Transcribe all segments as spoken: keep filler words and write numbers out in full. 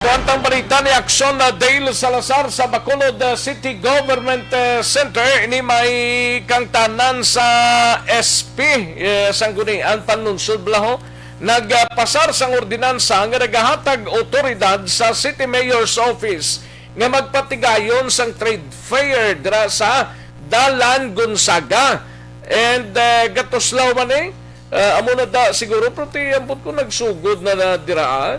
Pantang balita ni Action na Dale Salazar sa Bacolod, uh, City Government, uh, Center, ini may kangtanan sa S P, uh, Sanggunian Panlunsod Blaho, nagpasar sang ordinansa nga nagahatag otoridad sa City Mayor's Office nga magpatigayon sang trade fair dira sa Dalan Gonzaga. And, uh, Gatuslaw man eh. Uh, amo na da siguro, pero ti ambot ko nagsugod na, na dira, ah.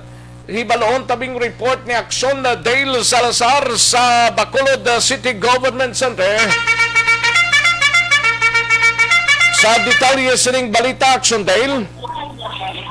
Hibaluon tabing report ni Action na Dale Salazar sa Bacolod, uh, City Government Center. Sa detalye sining balita, Action Dale.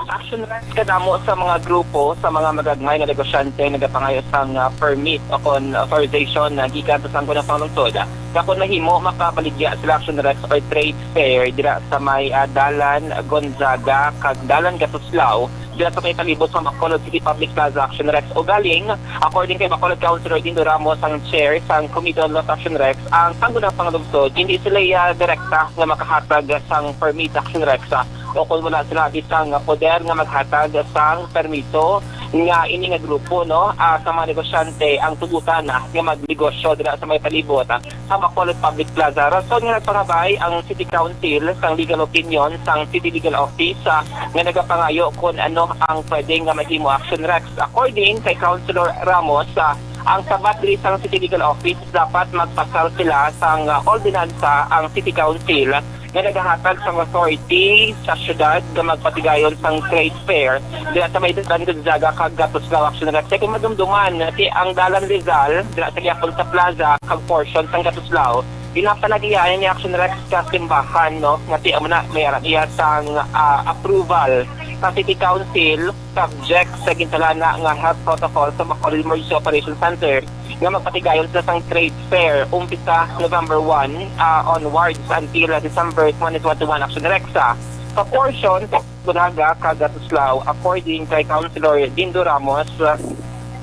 Action Rex, kadamo sa mga grupo sa mga magagmay nga negosyante nagapangayo sang, ah, permit o kon authorization na gikan sa Sangguniang Panglungsod nga kon mahimo makabaligya sila, Action Rex, or trade fair dira sa may, ah, Dalan Gonzaga kag Dalan Gatuslao dira sa may palibot sa Bacolod City Public Plaza, Action Rex. Ugaling, according kay Bacolod Councilor Dindo Ramos, ang chair sang Committee on Laws, Action Rex, ang Sangguniang Panglungsod hindi sila, ah, direkta nga makahatag sang permit, Action Rex, ah, o kung wala sila bisan nga poder nga maghatag sang permiso nga ini nga grupo, no, ah, sa mga negosyante ang tugutan, ah, nga magnegosyo dira sa may palibot, ah, sa Bacolod Public Plaza. Rason nga nagpangabay ang City Council sang legal opinion sang City Legal Office, ah, nga nagapangayo kung ano ang pwede nga mahimo, Action Rex. According kay Councilor Ramos, ah, ang sabat diri sang City Legal Office, dapat magpasar sila sang, ah, ordinansa ang City Council nga nagahatag sang authority sa syudad nga magpatigayon sang trade fair dira sa may Dalan Gonzaga kag Gatuslao, Action Rex. Kay kung madumduman, ti ang Dalan Rizal dira sa gihapon sa plaza kag portion sang Gatuslao, ginapalagihan ni Action Rex ka simbahan, no, nga ti amo na may aram iya sang, ah, approval sa City Council, subject sa gintalana nga health protocol sa Bacolod Emergency Operations Center nga magpatigayon sila sang trade fair umpisa November one, ah, onwards until, ah, December twenty twenty-one, Action Rex. Sa portion sa Gonzaga kag Gatuslao, according kay Councilor Dindo Ramos, ah,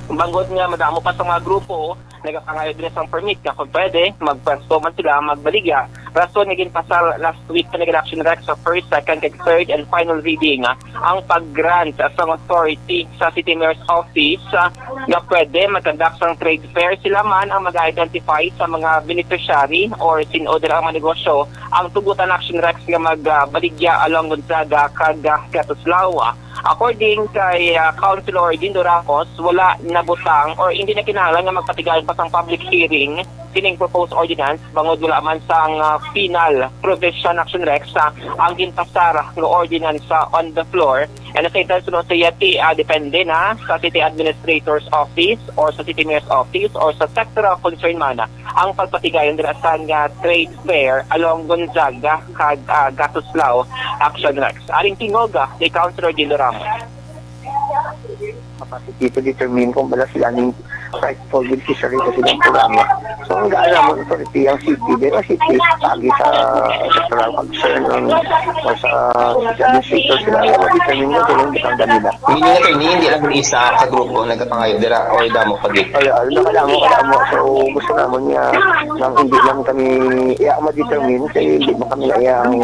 bangod nga madamo pa sa mga grupo nagapangayo diri sang permit nga kung pwede, magpwesto man sila magbaligya. Rason nga ginpasar last week pa ni Action Rex sa first, second, kag third and final reading, ah, ang pag-grant sang authority sa City Mayor's Office, ah, nga pwede mag-conduct sang trade fair. Sila man ang mag-identify sa mga beneficiary or sin-o dira ang mga negosyo ang tugutan, Action Rex, nga magbaligya along Gonzaga kag, ah, Gatuslao. According kay, ah, Councilor Dindo Ramos, wala nabutang or hindi na kinahanglan nga magpatigayon pa sang public hearing sining proposed ordinance bangod wala man sang, ah, final provision, Action Rex, sa ang ginpasar nga ordinance sa on the floor. And sa ito, sunod sa iya, ti, ah, depende na sa City Administrator's Office or sa City Mayor's Office or sa sectoral concern man ang pagpatigayon dira sa nga trade fair along Gonzaga kag, ah, Gatuslao, Action Rex. Aring tingog, ah, ni Councilor Dindo Ramos. Capacity to determine kung bala sila ning rightful beneficiary sa silang programa. So, ang gaan namon authority ang city, pero ang city, agi sa sectoral concern ang, o sa city administrator, sila ang ma-determine kung sino ang butang kanila. Meaning, attorney, hindi lang isa ka grupo nagapangayo dira or damo pa gid? Wala, wala, kadamo, kadamo. So, gusto namon nga nang hindi lang kami iya ma-determine, kay hindi mo kami iya ang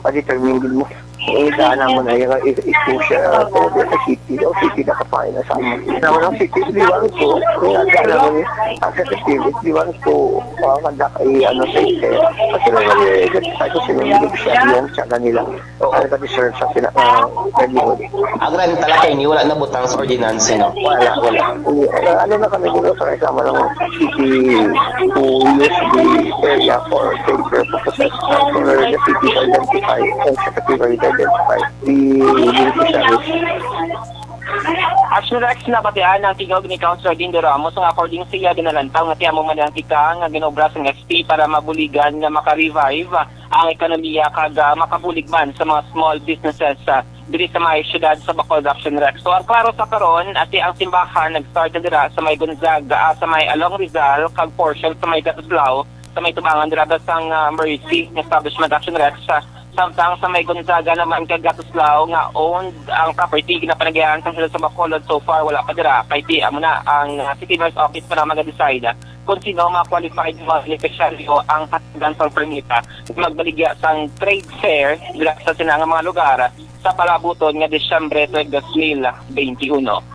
ma-determine gid mo. Ang idaan namon ay nga i-, i-push, ah, kung sa city, o city na kapain na sa amon. Naman ang city, di ba ito? Ang idaan namon, ang sa city, di ba ito? Ah, kanda kay, ano, sa ite. Kasi naman, eh, sa ito, sila yung beneficiary yan sa kanila. Ano ka deserve sa sila, ah, livelihood. Ang renta lang kayo, wala na butang sa ordinance, no? Wala, wala. Uh, ano na kami dito sa reklamo ng city who use the area for trade purposes. So, the city to identify and secretary to identify the beneficiaries. Action Rex, nabatian ang tingog ni Councilor Dindo Ramos nga according sa iya, ginalantaw nga ti amo man ang tikang nga ginobra sang S P para mabuligan nga maka-revive ang ekonomiya kag, ah, makabulig man sa mga small businesses, ah, diri sa may siyudad sa Bacolod, Action Rex. So, ang klaro sa karon, ati ang simbahan nag-start na dira sa may Gonzaga, ah, sa may along Rizal kag portion sa may Gatuslao, sa may tubangan dira sang, ah, Mercy nga establishment, Action Rex, ah, samtang sa may Gonzaga naman kag Gatuslao nga owned ang property, ginapanagayaan sa siyudad sa Bacolod. So far, wala pa dira kay ti amo na ang, ah, City Mayor's Office para mag-decide kung sino ang mga qualified nga mga beneficiaryo ang hatagan sang permita magbaligya sang trade fair dira sa sina nga mga lugar sa palabuton nga Disyembre tuig dos mil beintiuno.